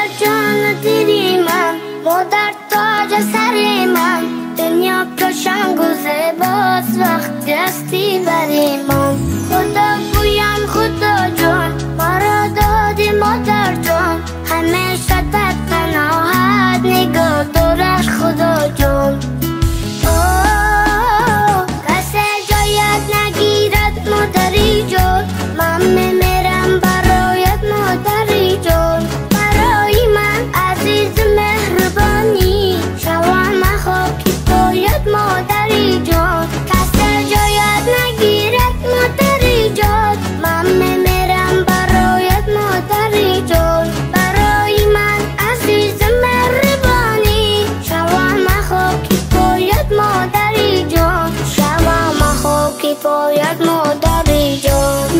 Модар ҷон дили ман, модар тоҷи сари ман, дунё қашанг ва зебост вақте ҳастӣ бари ман. Худо гӯям Худо ҷон, маро додӣ модар ҷон, ҳамеша дар паноҳат нигоҳ дорад Худо ҷон. Касе ҷоят нагирад модари ҷон, ман мемирам бароят модари ҷон. Барои ман азиз меҳрубонӣ, шавам хоки поят модари ҷон. Касе ҷоят нагирад модари ҷон, ман мемирам бароят модари ҷон. Барои ман азиз меҳрубонӣ, шавам хоки поят модари ҷон. Шавам хоки поят модари ҷон.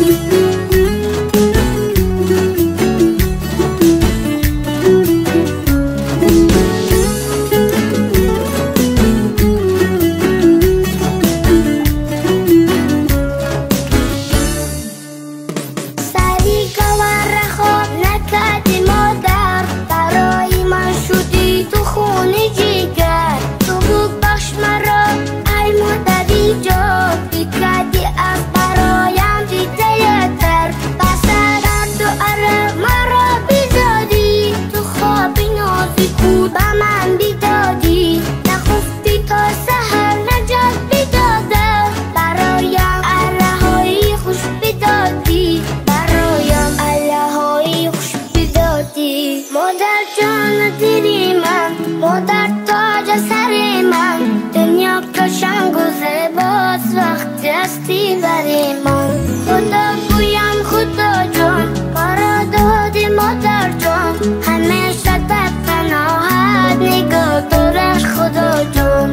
Сари гавара хоб накарди модар, барои ман шудӣ ту хуни ҷигар. Ту бубахш маро ай модари ҷон, бикардӣ аз бароям дидаятар. Ба сардарду арақ маро бидодӣ, ту хоби нозику ба ман бидодӣ. Нахуфтӣ то саҳар наҷот бидода, бароям аллаҳои хуш бидодӣ. Бароям аллаҳои хуш бидодӣ. Модар ҷон дили ман, модар тоҷи сари ман, дунё қашанг ва зебост вақте ҳастӣ бари ман. Худо гӯям Худо ҷон, маро додӣ модар ҷон, ҳамеша дар паноҳат нигоҳ дорад Худо ҷон.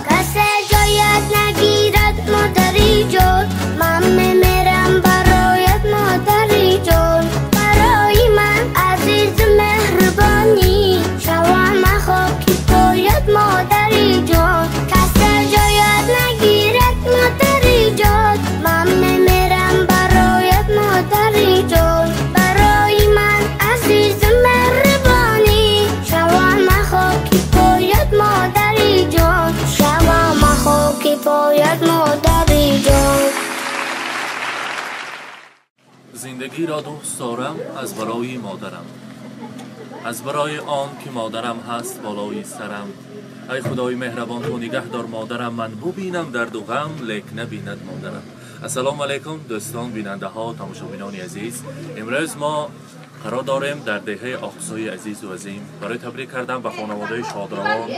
Касе ҷоят нагирад модари ҷон, ман мемирам бароят модари ҷон. Барои ман азиз меҳрубонӣ, шавам хоки поят модари ҷон. Касе ҷоят нагирад модари ҷон, ман мемирам бароят модари ҷон. Барои ман азиз меҳрубонӣ, шавам хоки поят модари ҷон. Шавам хоки поят модари ҷон. Зиндагиро дӯст дорам аз барои модарам, аз барои он ки модарам ҳаст болои сарам. Ай Худои меҳрабон, ту нигаҳ дор модарам, ман бубинам дарду ғам, лек набинад модарам. Ассалому алайкум дӯстон, бинандаҳо, тамошобинони азиз. Имрӯз мо қарор дорем дар деҳаи Оқсои азизу азим барои табрик кардан ба хонаводаи шодравон,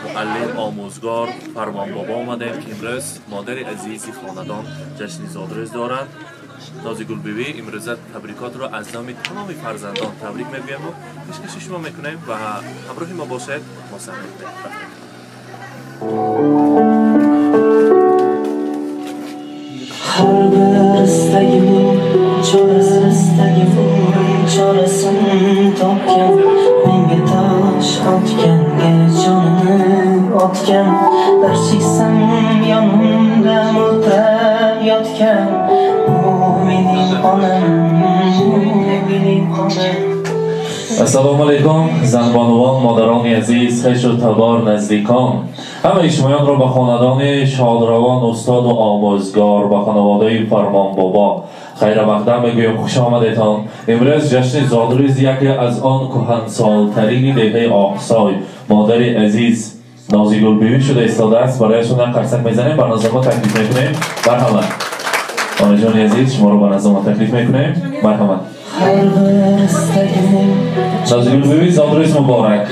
муаллим, омӯзгор Фармонбобо омадем, ки имрӯз модари азизи хонадон ҷашни зодрӯз доранд. Нозигулбибӣ имрӯза табрикотро аз номи тамоми фарзандон табрик мегӯем ва пешкаши шумо мекунем ва ҳамроҳи мо бошед. Мо сар мекунем. Har bir istagimning chorasini topgan, menga tosh otganga jonini otgan, dard cheksam yonimda muldab yotgan, bu mening onam, bu mening onam. Ассалому алайкум занбонувон, модарони азиз, хешу табор, наздикон. Ҳамаи шумоёнро ба хонадони шодравон устоду омӯзгор, ба хонаводаи Фармонбобо хайрамақдам мегӯем. Хуш омадетон. Имрӯз ҷашни зодрӯзи яке аз он кӯҳансолтарини деҳаи Оқсой, модари азиз Нозигулбибӣ шуда истодааст. Барояшон як қарсак мезанем, ба назди мо таклиф мекунем. Марҳамат онаҷони азиз, шуморо ба назди мо таклиф мекунем. Марҳамат. Har bir istagimning Нозигулбибӣ, зодрӯз муборак.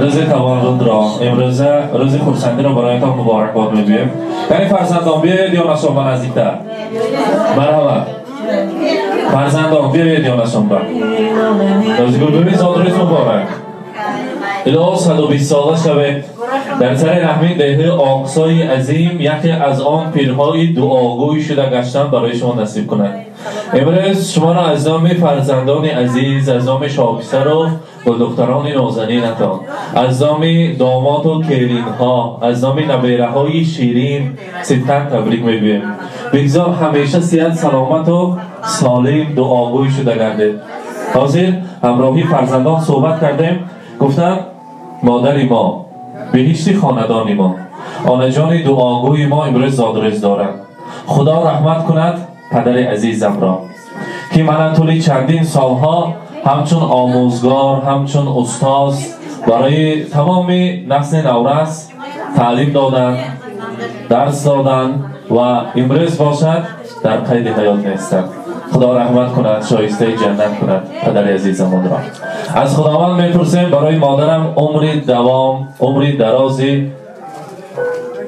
Рӯзи таваллудро, имрӯза рӯзи хурсандиро бароятон муборакбод мегӯем. Яъне фарзандон, биёед ёнашон ба наздиктар. Марҳамат. Фарзандон, биёед ёнашон ба. Нозигулбибӣ, зодрӯз муборак. Илоҳо 120 сола шавед. Дар сари раҳмин деҳаи Оқсои азим яке аз он пирҳои дуогӯй шуда гаштан барои шумо насиб кунад. Имрӯз шуморо аз номи фарзандони азиз, аз номи шоҳписару гулдухтарони нозанинатон, аз номи домоту келинҳо, аз номи набераҳои ширин сидқан табрик мегӯем. Бигзор ҳамеша сиҳат, саломату солим, дуогӯй шуда гардед. Ҳозир ҳамроҳи фарзандон суҳбат кардем, гуфтанд модари мо, биҳишти хонадони мо, онаҷони дуогӯи мо имрӯз зодрӯз дорад. Худо раҳмат кунад падари азизамро, ки мана тӯли чандин солҳо ҳамчун омӯзгор, ҳамчун устоз барои тамоми насли наврас таълим доданд, дарс доданд ва имрӯз бошад дар қайди ҳаёт нестанд. Худо раҳмат кунад, шоистаи ҷаннат кунад падари азизамонро. Аз Худованд мепурсем барои модарам умри давом, умри дарози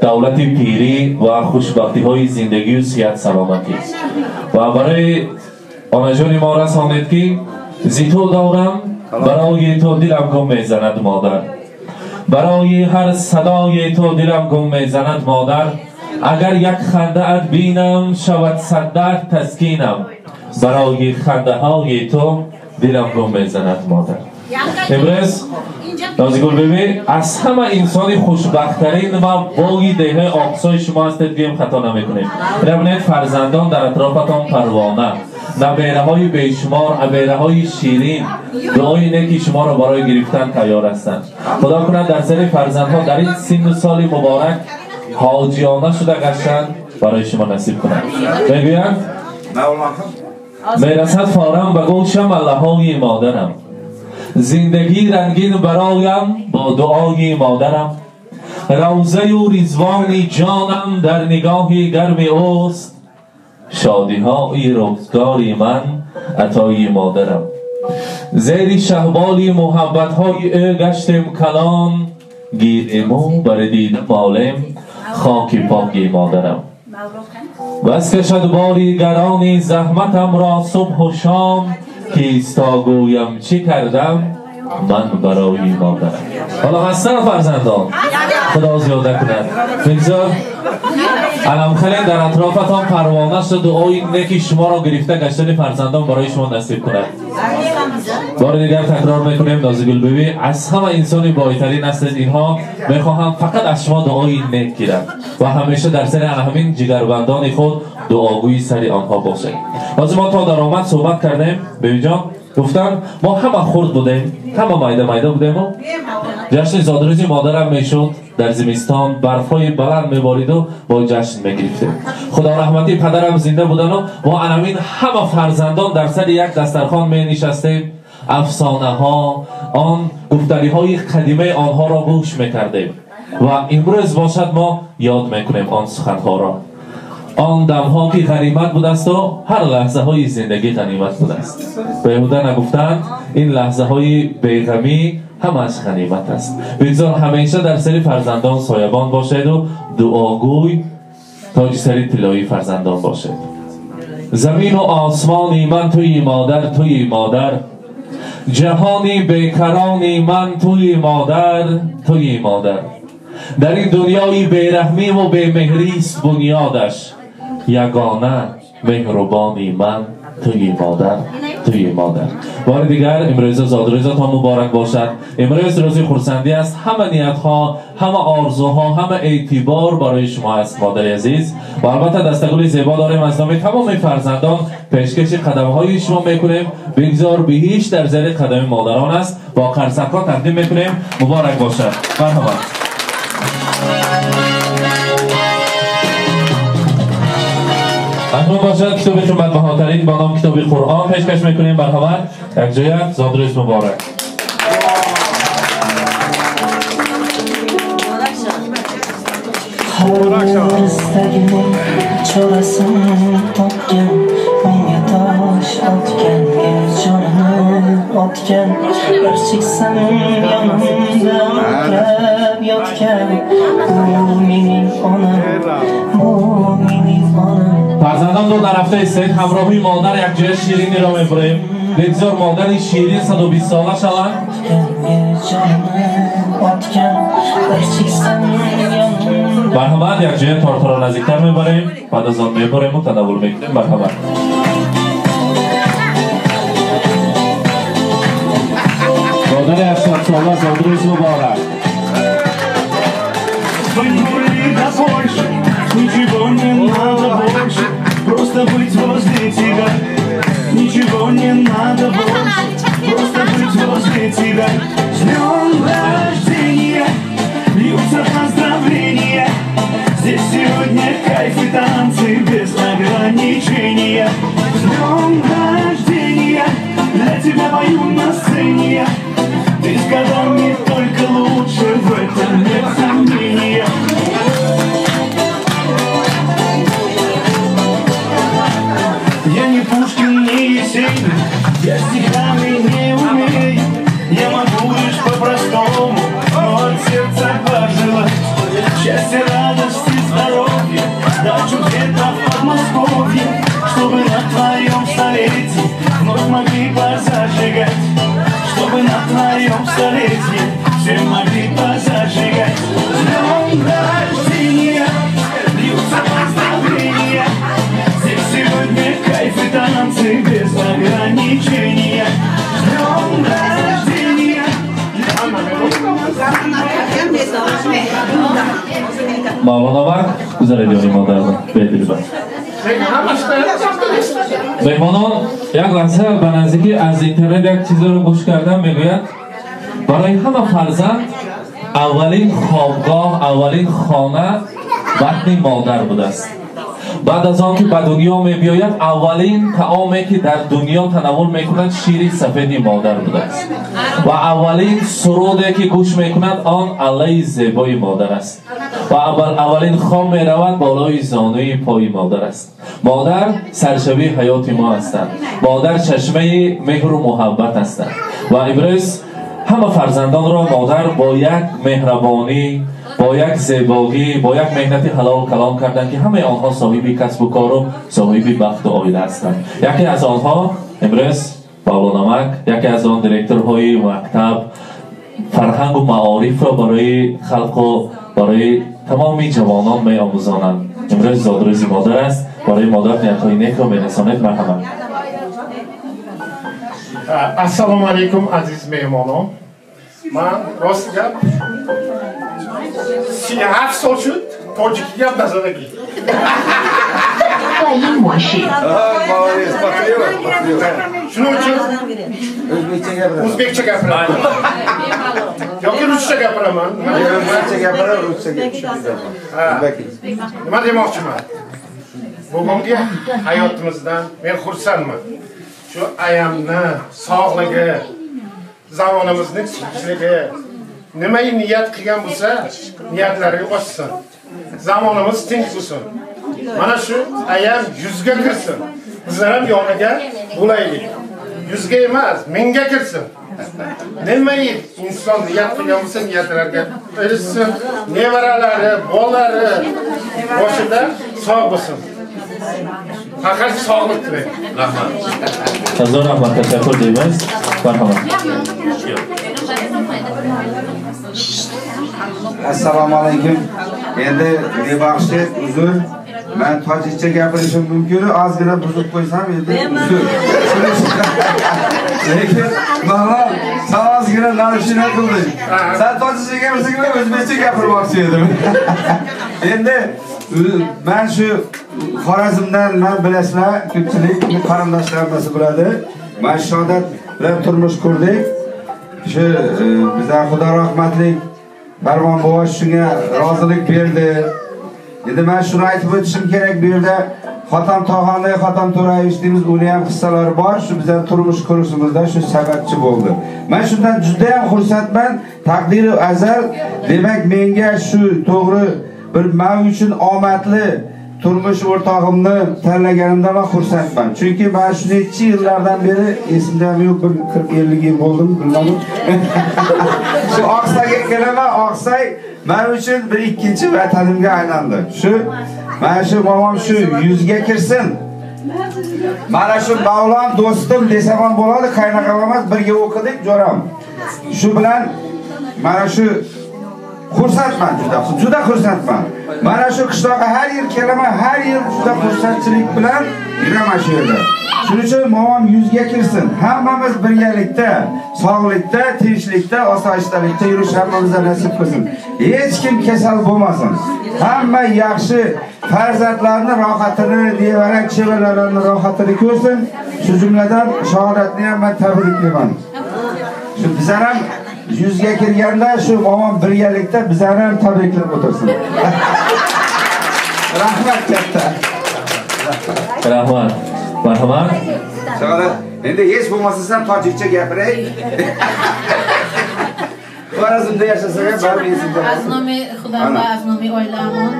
давлати пирӣ ва хушбахтиҳои зиндагию сиҳат саломатӣ. Ва барои онаҷони мо расонед, ки зи ту дорам, барои ту дилам гум мезанад модар, барои ҳар садои ту дилам гум мезанад модар. Агар як хандаат бинам, шавад сад дард таскинам, барои хандаҳои ту дилам гум мезанад модар. Имрӯз Нозигул биби аз ҳама инсони хушбахттарин ва боги деҳаи Оқсои шумо ҳастед, гӯем хато намекунем. Бинед, фарзандон дар атрофатон парвона, набераҳои бешумор, абераҳои ширин дуои неки шуморо барои гирифтан тайёр ҳастанд. Худо кунад дар сари фарзандҳо дар ин синну соли муборак ҳоҷиёна шуда гаштанд, барои шумо насиб кунад. Мегӯянд мерасад форам ба гӯшам аллаҳои модарам, зиндагӣ рангин бароям бо дуои модарам, равзаю ризвони ҷонам дар нигоҳи гарми ӯст, шодиҳои рӯзгори ман атои модарам. Зери шаҳболи муҳаббатҳои ӯ гаштем калон, гирему бар дида молем хоки поки модарам. Бас кашад бори гарони заҳматамро субҳу шом, киста гӯям чӣ кардам ман барои модарам. Ҳоло ҳастан фарзандон, Худо зиёда кунад. Бигзор аламхале дар атрофатон парвона шуд, дуои неки шуморо гирифта гаштани фарзандон барои шумо насиб кунад. Бори дигар такрор мекунем, Нозигул биби аз ҳама инсони бойтарин ҳастед. Инҳо мехоҳанд фақат аз шумо дуои нек гиранд ва ҳамеша дар сари ҳамин ҷигарбандони худ дуогӯи сари онҳо бошед. Ҳозир мо то даромад суҳбат кардем, бибиҷон гуфтанд мо ҳама хурд будем, ҳама майда майда будему ҷашни зодрӯзи модарам мешуд, дар зимистон барфҳои баланд мебориду бо ҷашн мегирифтем. Худо раҳматӣ падарам зинда будану мо анамин ҳама фарзандон дар сари як дастархон менишастем, афсонаҳо, он гуфтаниҳои қадимаи онҳоро гӯш мекардем ва имрӯз бошад мо ёд мекунем он суханҳоро. Он дамҳо ки ғанимат будасту ҳар лаҳзаҳои зиндагӣ ғанимат будааст. Беҳуда нагуфтанд ин лаҳзаҳои беғамӣ ҳамааш ғанимат аст. Бигзор ҳамеша дар сари фарзандон соябон бошеду дуогӯй тоҷи сари тиллоии фарзандон бошед. Замину осмони ман туи модар, туи модар, ҷаҳони бекарони ман туи модар, туи модар. Дар ин дунёи бераҳмиву бемеҳрист бунёдаш, ягона меҳрубони ман туи модар, туи модар. Бори дигар имрӯза зодрӯзатон муборак бошад. Имрӯз рӯзи хурсандӣ аст. Ҳама ниятҳо, ҳама орзуҳо, ҳама эътибор барои шумо аст, модари азиз. Ва албатта дастагули зебо дорем аз номи тамоми фарзандон пешкаши қадамҳои шумо мекунем. Бигзор биҳишт дар зери қадами модарон аст. Бо қарсакҳо тақдим мекунем. Муборак бошад. Марҳамат. Акнун бошад китоби қиматбаҳотарин ба ном китоби Қуръон пешкаш мекунем. Марҳамат, якҷоя зодрӯз муборак. Har istagining chorasini topgan, menga tosh otganga jonini otgan, bir cheksam yonimda o'tirib yotgan, bu mening onam, bu mening onam. Фарзандон ду нарафта истед, ҳамроҳи модар якҷоя шириниро мебурем. Бигзор модари ширин 120 сола шаванд. Марҳамат, якҷоя тортро наздиктар мебарем, баъд аз он мебарему тановул мекунем. Марҳамат. Модари 80 сола зодрӯз муборак. Ничего не надо больше, просто быть возле тебя. Ничего не надо больше. сцене я. Ты с годами только лучше, в этом нет сомнения. Я не Пушкин, не Есенин, я стихами не умею. Я могу лишь по-простому, но от сердца пожелать счастья, радости, здоровья, дачу где-то в Подмосковье, чтобы на твоем столетии вновь могли позажигать, чтобы на твоем столетии все могли позажигать. С днем рождения льются поздравления, здесь сегодня кайф и танцы без ограничения. С днем рождения! Мавлоновак, гузаред ёри модарро бедилба. Меҳмонон, як лаҳза ба наздикӣ аз интернет як чизеро гӯш кардам, мегӯяд барои ҳама фарзанд аввалин хобгоҳ, аввалин хона батни модар будааст. Баъд аз он ки ба дунё мебиёяд, аввалин таоме ки дар дунё танаввул мекунад шири сафеди модар будааст ва аввалин суруде ки гӯш мекунад он аллаи зебои модар аст ва аввалин хом меравад болои зонуи пои модар аст. Модар саршавии ҳаёти мо ҳастанд, модар чашмаи меҳру муҳаббат ҳастанд ва имрӯз ҳама фарзандонро модар бо як меҳрабонӣ, бо як зебогӣ, бо як меҳнати ҳалол калом карданд ки ҳамаи онҳо соҳиби касбу кору соҳиби бахту оила ҳастанд. Яке аз онҳо имрӯз Мавлонамак, яке аз он директорҳои мактаб, фарҳангу маорифро барои халқу барои тамоми ҷавонон меомӯзонанд. Имрӯз зодрӯзи модар аст, барои модар ниятҳои некро мерасонед. Марҳамат. Ассалому алайкум, азиз меҳмонон. Ман рост гап 37 сол шуд тоҷикӣ гап назадагӣ. Shuning uchun o'zbekcha gapiraman yoki ruscha gapiraman. O'zbekcha gapiraman, ruschaga tushunib. Nima demoqchiman? Bugungi hayotimizdan men xursandman. Shu ayamni sog'ligi, zamonamizni tinchligi, nima niyat qilgan bo'lsa, niyatlariga oshsin. Zamonamiz tinch bo'lsin. Mana shu ayam 100 ga kirsin. Bizlar ham yoniga bo'laylik. 100 ga emas, 1000 ga kirsin. Nima inson niyat qilgan bo'lsa, niyatlariga erishsin. Nevaralari, bolalari boshida sog' bo'lsin. Faqat sog'lik tilayman. Rahmat. Zo'r rahmat, tashakkur deymiz. Marhamat. Assalomu alaykum. Endi bebahshid, uzr. Men tojikcha gapirishim mumkin, ozgina buzib qo'ysam endi uzr. Lekin mana sen ozgina narushina qilding. Sen tojikcha gapirsang, men o'zbekcha gapirmoqchi edim. Endi men shu Xorazmdan, men bilasizlar, ko'pchilik qarindoshlarimiz biladi. Men Shodat bilan turmush qurdik. Shu bizlar Xudo rahmatlik Farmon buva shunga rozilik berdi. Endi men shuni aytib o'tishim kerak, bu yerda Xotam Tog'onday, Xotam To'rayevich deymiz, uni ham hissalari bor. Shu bizlar turmush qurishimizda shu sababchi bo'ldi. Men shundan juda ham xursandman. Taqdiri azal, demak menga shu to'g'ri bir men uchun omadli turmush o'rtog'imni tanlaganimda men xursandman. Chunki men shu necha yillardan beri esimda ham yo'q, bir 40-50 yil bo'ldim, bilmadim. Shu Oqsayga kelaman, Oqsay men uchun bir ikkinchi vatanimga aylandi. Shu mana shu momom shu 100 ga kirsin. Mana shu Mavlon do'stim desam ham bo'ladi, qaynaqa emas, birga o'qidik, jo'ram. Shu bilan mana shu xursandman, juda, juda xursandman. Mana shu qishloqqa har yil kelaman, har yil juda xursandchilik bilan yuraman shu yerda. Shuning uchun momom 100 ga kirsin. Hammamiz birgalikda, sog'likda, tinchlikda, osoyishtalikda yurish hammamizga nasib qilsin. Hech kim kasal bo'lmasin. Hamma yaxshi farzandlarning rohatini, nevara chevaralarini rohatini ko'rsin. Shu jumladan Shohratni ham men tabriklayman. Shu bizlar ham 100 ga kirganda shu momom birgalikda bizlarni ham tabriklab o'tirsin. Rahmat katta. Rahmat. Marhamat. Shohrat, Endi hech bo'lmasa sen tojikcha gapiray. Xorazmda yashasak ham baribir esimda. Аз номи худам ва аз номи оиламон,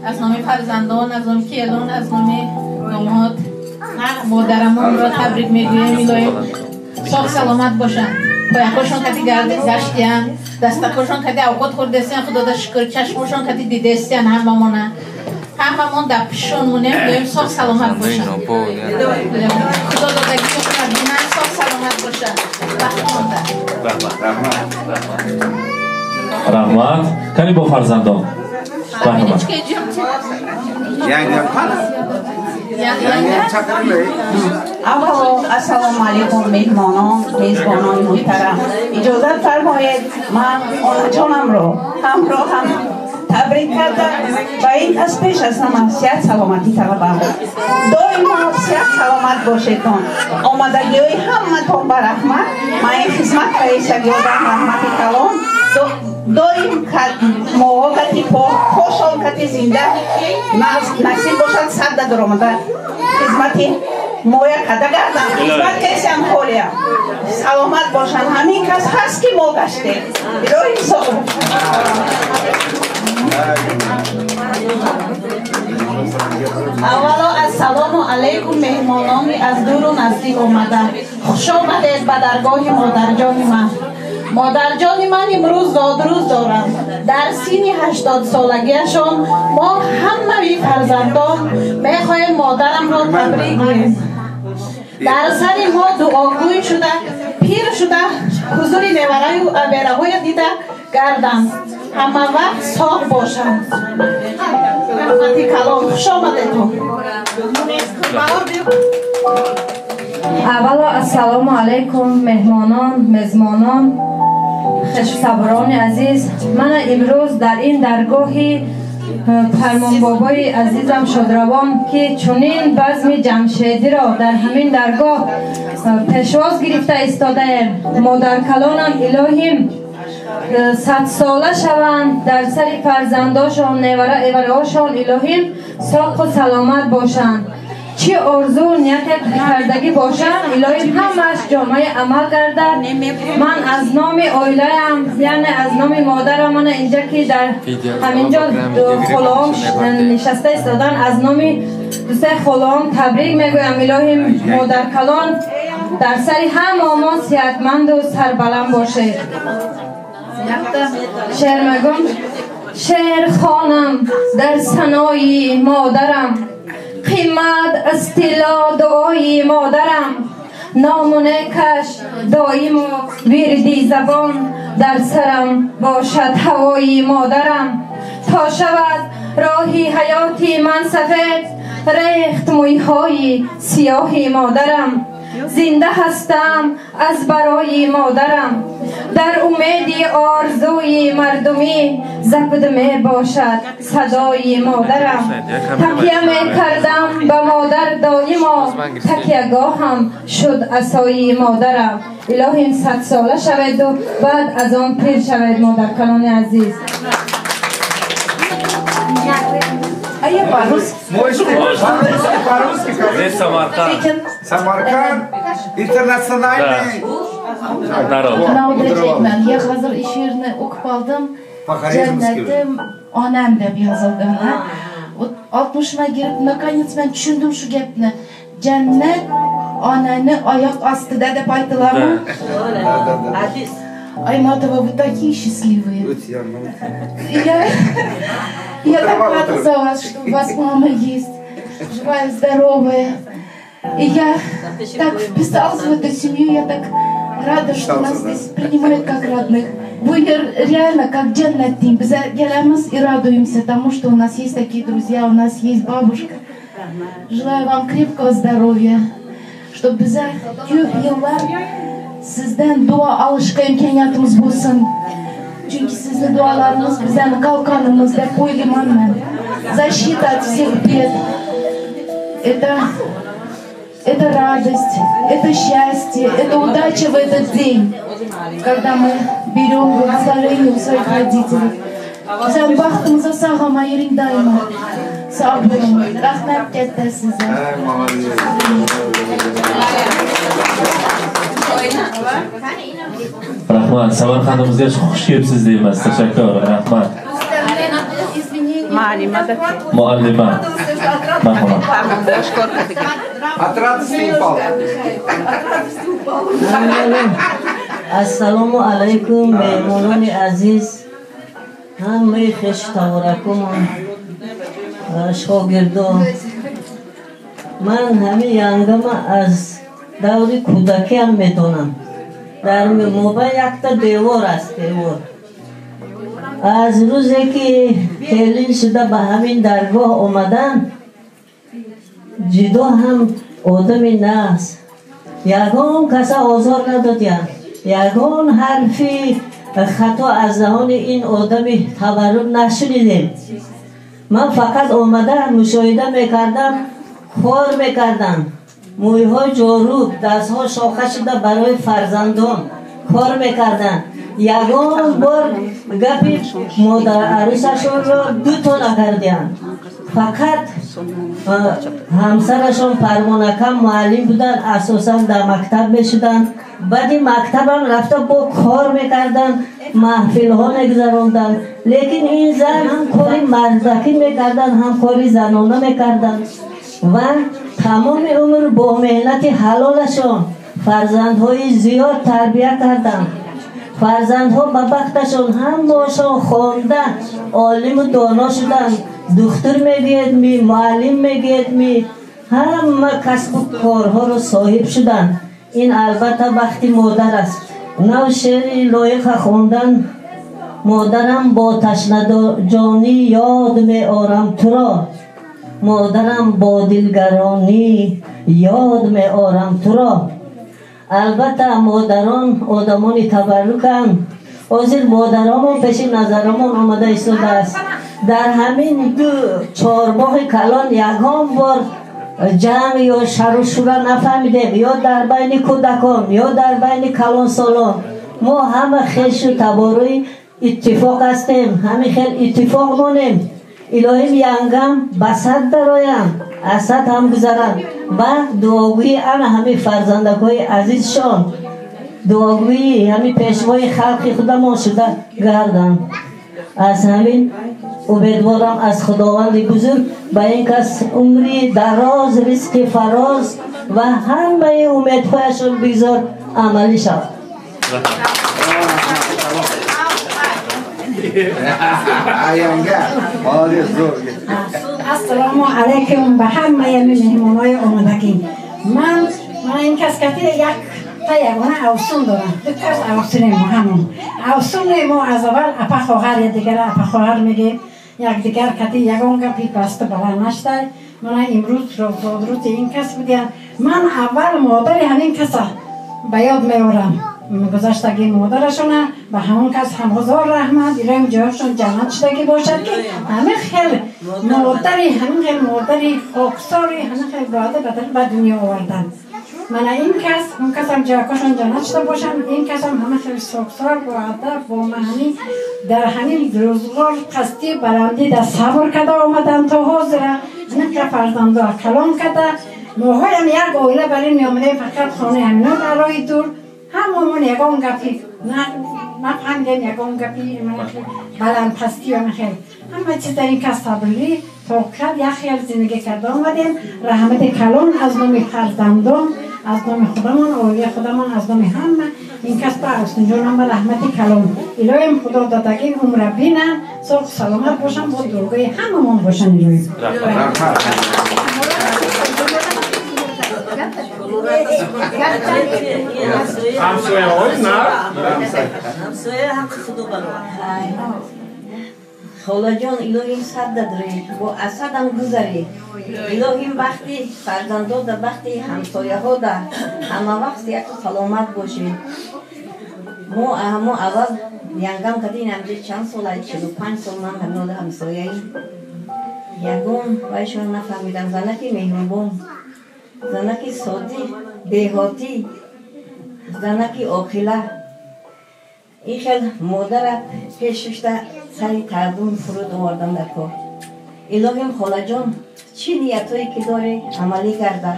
аз номи фарзандон, аз номи келин, аз номи домод, модарамонро табрик мегӯем. Илоҳим соғ саломат бошанд. Поякошон кати гаштиян, дастакошон кати авқот хӯрдесиян, худода шукр, чашмошон кати дидесиян ҳамамона. Ҳамамон дар пишон монем, илоҳим соғ саломат бошанд. Худо додагиашонро бинанд, соғ саломат бошанд. Бахт монда. Раҳмат. Кани бо фарзандон. Марҳамат. Yangam qani? Yangam chaqiringlar. Аввало ассалому алайкум меҳмонон, мезбонони муҳтарам. Иҷозат фармоед, ман онаҷонамро ҳамроҳам табрик кардам ва ин аз пеш аз ҳама сиҳат саломатӣ талабам. Доимо сиҳат саломат бошедтон. Омадагиҳои ҳаматон ба раҳмат. Ман ин хизмат раисагиёдам раҳмати калон. Доим моҳо кати пошон кати зинда насиб бошад садда даромада хизмати моя када гардам. Хизмат кесиам ҳолиям. Саломат бошанд. Ҳамин кас ҳаст ки мо гаштем. Илоҳи соғ. Аввало ассалому алайкум меҳмонони аз дуру наздик омада. Хуш омадед ба даргоҳи модарҷони ман. Модарҷони ман имрӯз зодрӯз доранд. Дар синни 80-солагиашон мо ҳамаи фарзандон мехоҳем модарамро табрик гӯем. Дар сари мо дуогӯй шуда, пир шуда, ҳузури невараю абераҳоя дида гарданд. Ҳама вақт соғ бошанд. Раҳмати калон. Хуш омадетон. Аввало ассалому алайкум меҳмонон, мезмонон, хешсаборони азиз. Мана имрӯз дар ин даргоҳи фармонбобои азизам Шодравон, ки чунин базми ҷамшедиро дар ҳамин даргоҳ пешвоз гирифта истодаем. Модаркалонам илоҳим 100 сола шаванд, дар сари фарзандошон, невара эвараошон илоҳим соқу саломат бошанд. Чӣ орзу нияте кардагӣ бошанд, илоҳим ҳамааш ҷомаи амал гардад. Ман аз номи оилаям, яъне аз номи модарам, мана инҷа ки дар ҳаминҷо холаом нишаста истодан, аз номи дусаи холаом табрик мегӯям. Илоҳим модаркалон дар сари ҳамаомон сиҳатманду сарбаланд бошед. Шеър мегӯм. Шеър хонам дар санои модарам, қимат аз тилло дуои модарам, ному некаш доиму вирди забон, дар сарам бошад ҳавои модарам. То шавад роҳи ҳаёти ман сафед, рехт мӯйҳои сиёҳи модарам. Зинда ҳастам аз барои модарам, дар умеди орзуи мардумӣ забд мебошад садои модарам. Такя мекардам ба модар доимо, такягоҳам шуд асои модарам. Илоҳим 100 сола шаведу баъд аз он пир шавед, модаркалони азиз. А я по-русски. Можете по-русски, по-русски. Здесь Самарканд. Самарканд интернациональный народ. Navbatchikman. Я hozir ish yerini o'qib oldim. Jannatim onam deb yozilgan. 60 girib, наконец men tushundim shu gapni. Jannat onani oyoq ostida deb aytiladimi? Да. Айматова, вы такие счастливые. Я так рада за вас, что у вас мама есть, живая, здоровая. И я так вписалась в эту семью, я так рада, что нас здесь принимают как родных. Вы реально как jannatim. Biz kelamiz и радуемся тому, что у нас есть такие друзья, у нас есть бабушка. Желаю вам крепкого здоровья, чтобы biza ko'p yillar sizdan duo olishga imkoniyatimiz bo'lsin. Chunki sizni duolaringiz bizani qalqonimiz deb o'ylayman man. Защита от всех бед. Это радость, это счастье, это удача в этот день, когда мы берем благословение у своих родителей. Bizani baxtimizga sog' omon yuring doimo. Sog' bo'ling. Rahmat katta sizga. Rahmat. Samarqandimizga xush kelibsiz deymiz. Tashakkur, rahmat. Muallima. Marhamat. От радости упал. Ассалому алайкум, меҳмонони азиз, ҳамаи хештаворакумон, шогирдон. Ман ҳамин янгама аз даври кӯдакиам медонам. Дар мобайн якта девор аст, девор. Аз рӯзе ки келин шуда ба ҳамин даргоҳ омадан, ҷидо ҳам одами нағз, ягон каса озор надодям, ягон ҳарфи хато аз заҳони ин одами таваррук нашунидем. Ман фақат омада мушоҳида мекардам, кор мекардам, мӯйҳо ҷоруб, дастҳо шоха шуда барои фарзандон кор мекарданд. Ягон бор гапи модарарӯсашонро дуто накардиям. Фақат ҳамсарашон Парвонакам муаллим буданд, асосан дар мактаб мешуданд. Баъди мактабам рафта бо кор мекарданд, маҳфилҳо мегузаронданд. Лекин ин зан ҳам кори мардакӣ мекарданд, ҳам кори занона мекарданд ва тамоми умр бо меҳнати ҳалолашон фарзандҳои зиёд тарбия карданд. Фарзандҳо ба бахташон ҳамаашон хонда олиму доно шуданд. Духтур мегӯяд ми, муаллим мегӯяд ми, ҳама касбу корҳоро соҳиб шуданд. Ин албатта бахти модар аст. Нав шеъри лоиқа хондан. Модарам бо ташнаҷонӣ ёд меорам туро, модарам бо дилгаронӣ ёд меорам туро. Албатта модарон одамони табарруканд. Ҳозир модаромон пеши назаромон омада истодааст. Дар ҳамин ду чорбоғи калон ягон бор ҷанг ё шару шура нафаҳмидем, ё дар байни кӯдакон, ё дар байни калонсолон. Мо ҳама хешу таборои иттифоқ ҳастем, ҳамин хел иттифоқ монем. Илоҳим янгам ба сад дароям, аз сад ҳам гузарам ва дуогӯии ана ҳамин фарзандакҳои азизшон, дуогӯии ҳамин пешвои халқи худамон шуда гардам. Аз ҳамин умедворам аз Худованди бузург ба ин кас умри дароз, ризқи фароз ва ҳамаи умедҳояшон бигзор амалӣ шавад. Ассалому алайкум ба ҳамаи меҳмонҳои омадагӣ. Ман ин кас кати як та ягона авсун дорам. Ду кас авсуне мо ҳамон. Авсуне мо аз аввал апа хоҳар, дигар апа хоҳар мегӯем. Якдигар кати ягон гапи пасту баланд наштай. Мана имрӯз зодрӯзи ин кас будиям. Ман аввал модари ҳамин каса ба ёд меорам. Гузаштагии модарашона ба ҳамон кас ҳам ҳазор раҳмат, илоҳим ҷояшон ҷаннат шудагӣ бошад, ки ҳамин хел модари, ҳамин хел модари хоксори, ҳамин хел боада ба дунё оварданд. Мана ин кас, он касам ҷоякошон ҷаннат шуда бошанд, ин касам ҳамин хел соксор, бо адаб, бо маънӣ дар ҳамин рӯзғор пастӣ баландӣ дар сабр карда омаданд то ҳозира. Ҳамин хел фарзандо калон карда. Моҳоям як оила бар ин меомадем, фақат хонаи ҳамино дар роҳи дур. Ҳамамон ягон гапи нафаҳмидем, ягон гапи баландпастӣ хел. Ҳама чиз дар ин кас сабрӣ тоқат як хел зиндагӣ карда омадем. Раҳмати калон аз номи фарзандон, аз номи худамон, оилаи худамон, аз номи ҳама ин кас ба Авсунҷонам ба раҳмати калон. Илоҳим Худо додагин умра бинанд, соғу саломат бошанд, бо дургои ҳамамон бошанд илоҳим. Ҳамсояҳои на? Ҳамсоя ҳаққи худо барор. Холаҷон, илоҳим сад дадре, бо асадам гузарӣ. Илоҳим бахти фарзандода, бахти ҳамсояҳода ҳама вақт яку саломат бошед. Мо ҳамо аввал янгам кадин ҳамҷа чанд сол, 45 сол ман ҳаминода ҳамсояи. Ягон вайшон нафаҳмидам. Занаки меҳрубон, занаки содиқ, деҳотӣ, занаки оқила. Ин хел модара пеш шушта сари тардум фуруд овардам дар кор. Илоҳим холаҷон, чӣ ниятҳое ки дорӣ амалӣ гарда.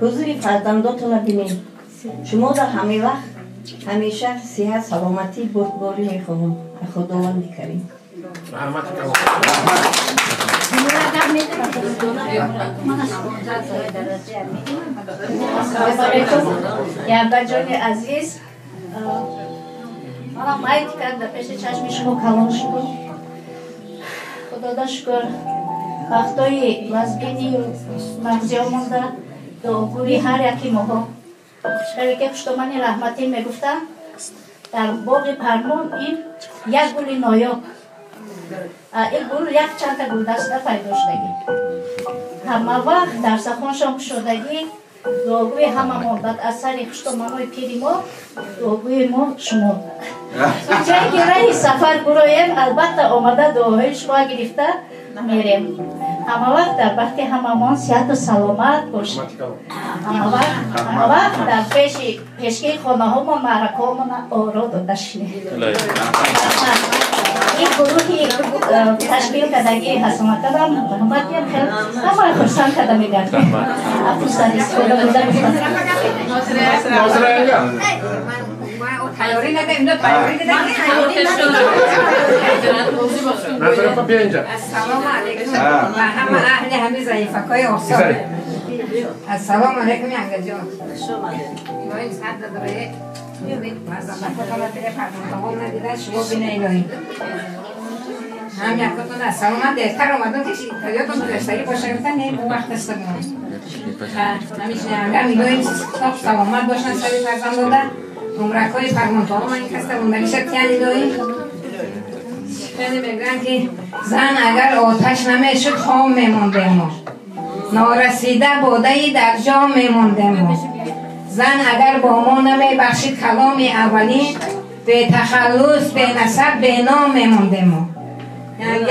Ҳузури фарзандотонро бинем. Шумо дар ҳама вақт ҳамеша сиҳат, саломатӣ, бурдборӣ мехоҳам. Худованди карим. Раҳмат. Ябаҷони азиз, манам майт кард дар пеши чашми шумо калон шудам. Худода шукр, вақтҳои вазбинию мағзиё монда дуогӯи ҳар яки моҳо. Хеле ки хуштомани раҳматӣ мегуфтанд, дар боғи Пармон ин як гули ноёб. Ин гул як чандта гулдаста пайдо шудагӣ. Ҳама вақт дар сахоншон кушодагӣ, дуогӯи ҳамамон, баъд аз сари хуштоманои пири мо, дуогӯи мо шумо. Ҷое ки раҳи сафар гуроем, албатта омада дуоҳои шумо гирифта мерем. Ҳама вақт дар бахти ҳамамон сиҳату саломат бошед. Ҳама вақт дар пеши пешгии хонаҳомон маъракаҳомон оро дода шинед. Ин гурӯҳи ташкил кардагии Ҳасанакадам раҳматиям хел ҳамаро хурсанд карда мегардем. Фурсат истифода бурда гуфтам. Ассалому алайкум ва ҳама аҳли ҳами заифакҳои Осон. Ассалому алайкум янгаҷон. Илоҳим сад дадорае фарзандакотона дида, фарзандагон надида, шумо бина илоҳим. Ҳам якотон ассалом. Ман дертар омадам ки ёдам гузаштагӣ боша, гуфтам не, бу вақт аст. Ҳамишнягам илоҳим соф саломат бошанд сари фарзандода. Умракҳои фармонтоҳо ман каста мондагиша тиян илоҳим. Хеле мегӯянд ки зан агар оташ намешуд хом мемондем мо. Норасида бодаи дар ҷом мемондем мо. Зан агар бо мо намебахшид каломи аввалин, бетахаллус, бенасаб, беном мемондем мо.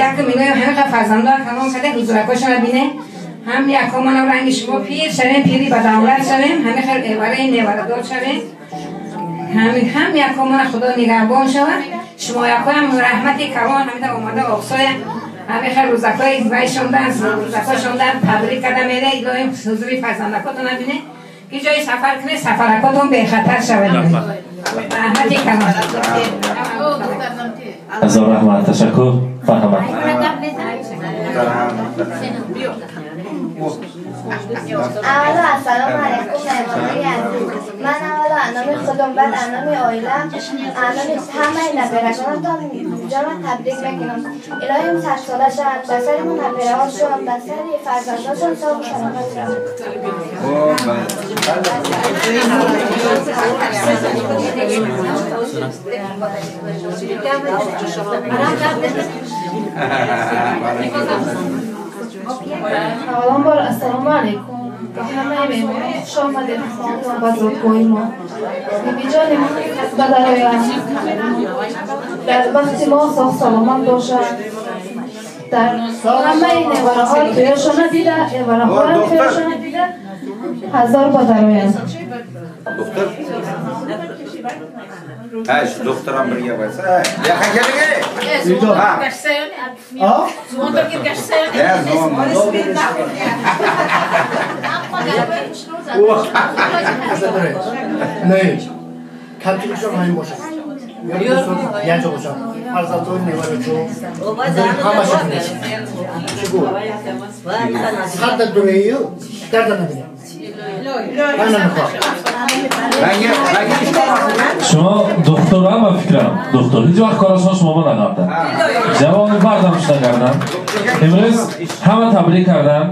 Як милоем ҳамиқа фарзандоа калом карда, ҳузуракҳошона бинем. Ҳам якомонам ранги шумо пир шавем, пири ба давлат шавем, ҳами хел эвараи неварадор шавем. Ҳам якомона Худо нигаҳбон шавад. Шумо якоям раҳмати калон ҳамида омада оқсоя ҳами хел рӯзакҳои вай шондан, рӯзакҳо шондан табрик карда мере. Илоҳим ҳузури фарзандакотона бинем. Ки ҷои сафар кунед, сафаракотон бехатар шавад. Раҳмати калон. Ҳазор раҳмат, ташаккур. Марҳамат. Аввало ассалому алайкум меҳмонои азиз. Ман аввало аз номи худам, баъд аз номи оилам, аз номи ҳамаи наберагонатон ҷома табрик мекунам. Илоҳим садсола шаванд, ба сари мо набераҳошон, ба сари фарзандошон соғу саломат шаванд. Аввалан бор ассалому алайкум ба ҳамаи меҳмонон, хуш омадед хонатон ба зодгоҳи мо. Бибиҷони мо ба дароянд, дар бахти мо соғ саломат бошанд. Дар ҳамаи невараҳо тӯяшона дида, эвараҳоам тӯяшона дида, ҳазор ба дароянд. Ha, shu doktor ham birga bo'lsa. Yaqin keling. Ha. Не, камчиликшон ҳамин бошад. Янча бошад. Фарзандони невараҷон, ҳамаша чӣ гуфт? Садда дурею дарда набинам. Шумо духтурам ба фикрам, духтур ҳеҷ вақт корашон шумо ба нагардад. Ҷавони мардам шуда гардам. Имрӯз ҳама табрик кардам.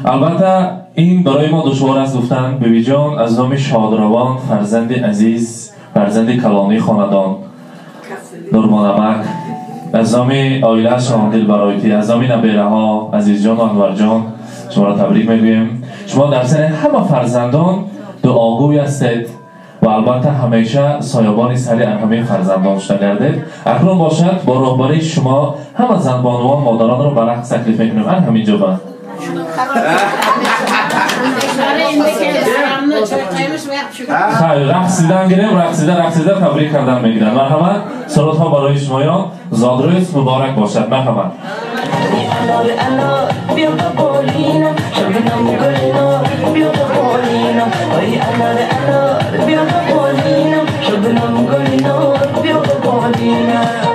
Албатта ин барои мо душвор аст гуфтан. Бибиҷон аз номи шодравон, фарзанди азиз, фарзанди калонии хонадон Нурмонамак, аз номи оилаашон Дилбаройтӣ, аз номи набераҳо Азизҷон ва Анварҷон шуморо табрик мегӯем. Шумо дар сари ҳама фарзандон дуогӯй ҳастед ва албатта ҳамеша соябони сари ҳамаи фарзандон шуда гардед. Акнун бошад бо роҳбарии шумо ҳама занбонувон модаронро ба рақс таклиф мекунем. Ан ҳамин ҷо ба хайр, рақсидан гирем, рақсида рақсида табрик кардан мегиранд. Марҳамат, сурудҳо барои шумоён. Зодрӯз муборак бошад. Марҳамат. انار انار بیا به بالینم، شبنم گلنار بیا به بالینم. آی انار انار بیا به بالینم، شبنم گلنار بیا به بالینم.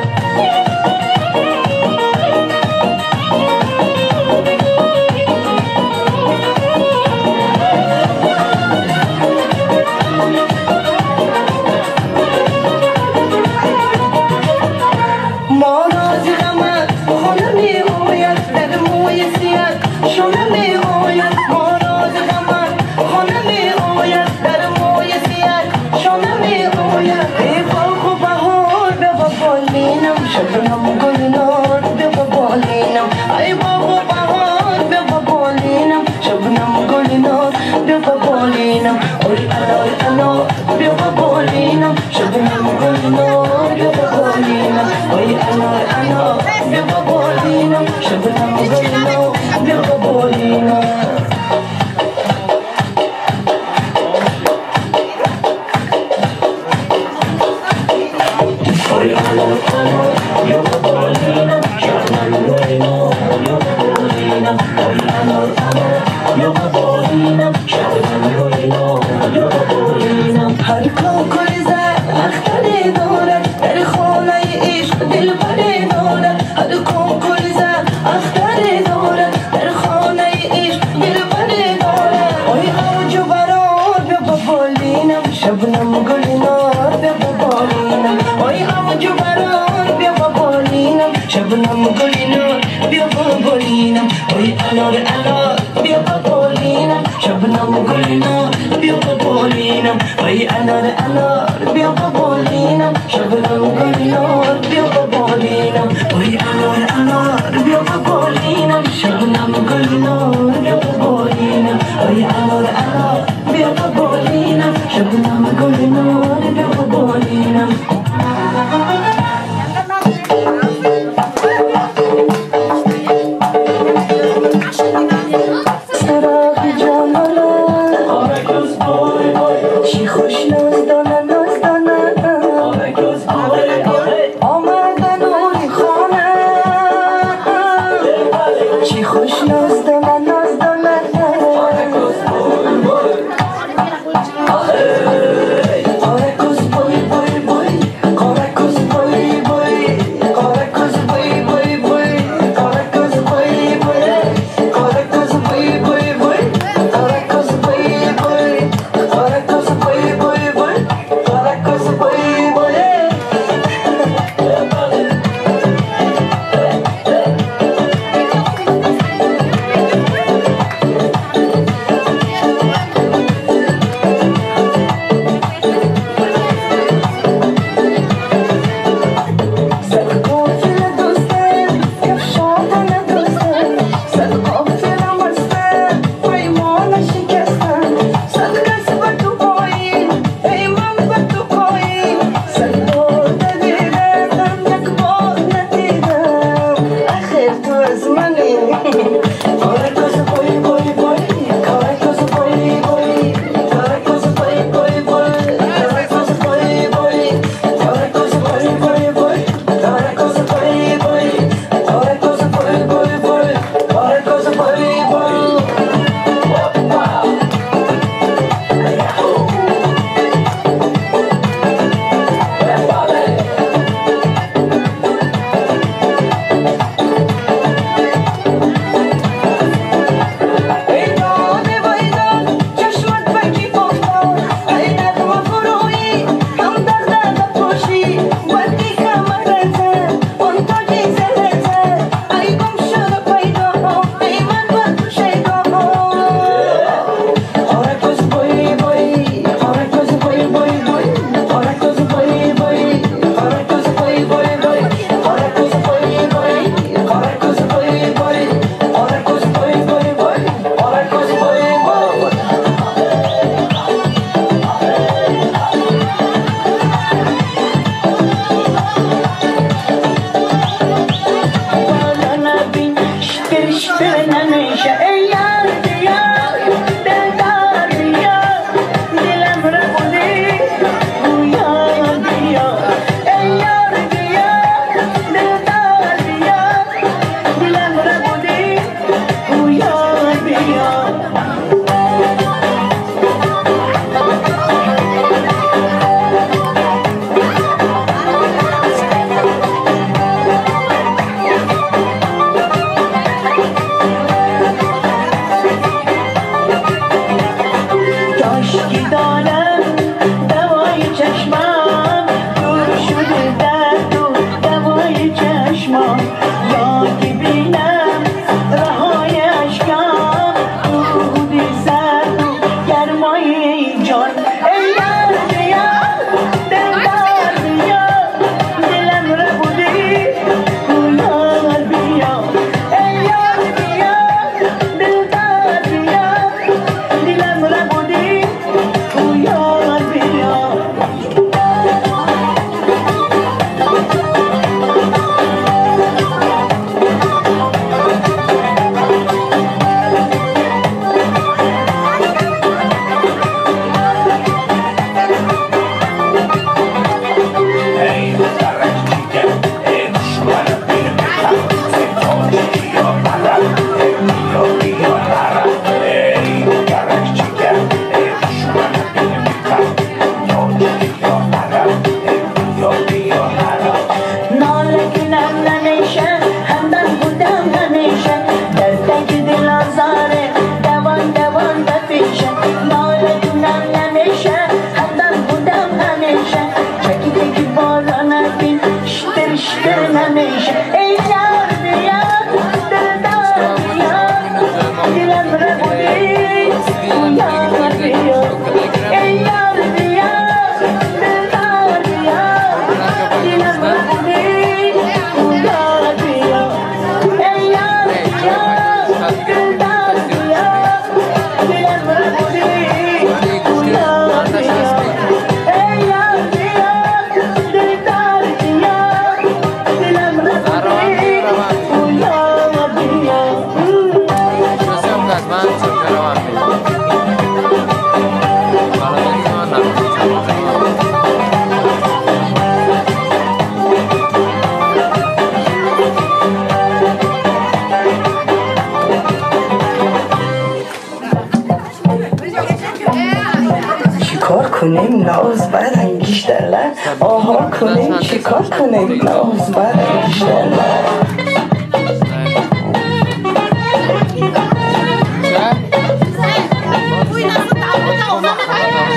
کنیم ناز برانگیش دله، آها کنیم چیکار کنیم ناز برانگیش دله.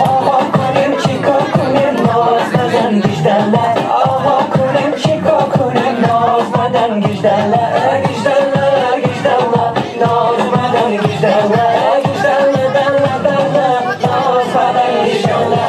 آها کنیم چیکار کنیم ناز برانگیش دله، آها کنیم چیکار کنیم ناز برانگیش دله، گیش دله گیش دله ناز برانگیش دله، گیش دله دله دله ناز برانگیش دله.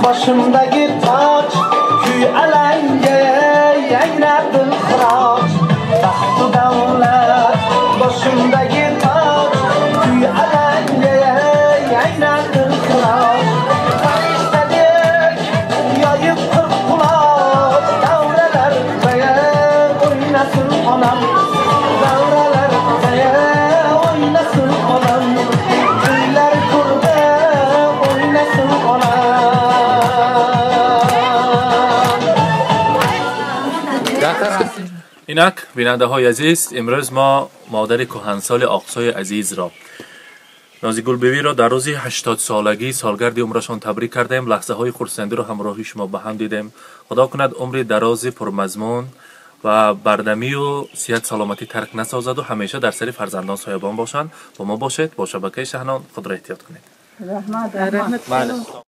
Boshimdagi toj kuy alanga yangradi xiroj, baxtu davlat boshimdagi toj kuy alanga yangradi xiroj. Farishtadek yoyib qirq quloch davralarda o'ynasin onam, davralarda o'ynasin onam, kuylar ko'rda o'ynasin onam. اینک بیننده های عزیز، امروز ما مادر کهنسال آقسای عزیز را نازیگل بیبی را در روز 80 سالگی سالگرد عمرشان تبریک کردیم. لحظه های خرسندی را همراهی شما به هم دیدیم. خدا کند عمر دراز پرمضمون و بردمی و صحت سلامتی ترک نسازد و همیشه در سر فرزندان سایبان باشند. با ما باشید، با شبکه شهنان. خود را احتیاط کنید. رحمت.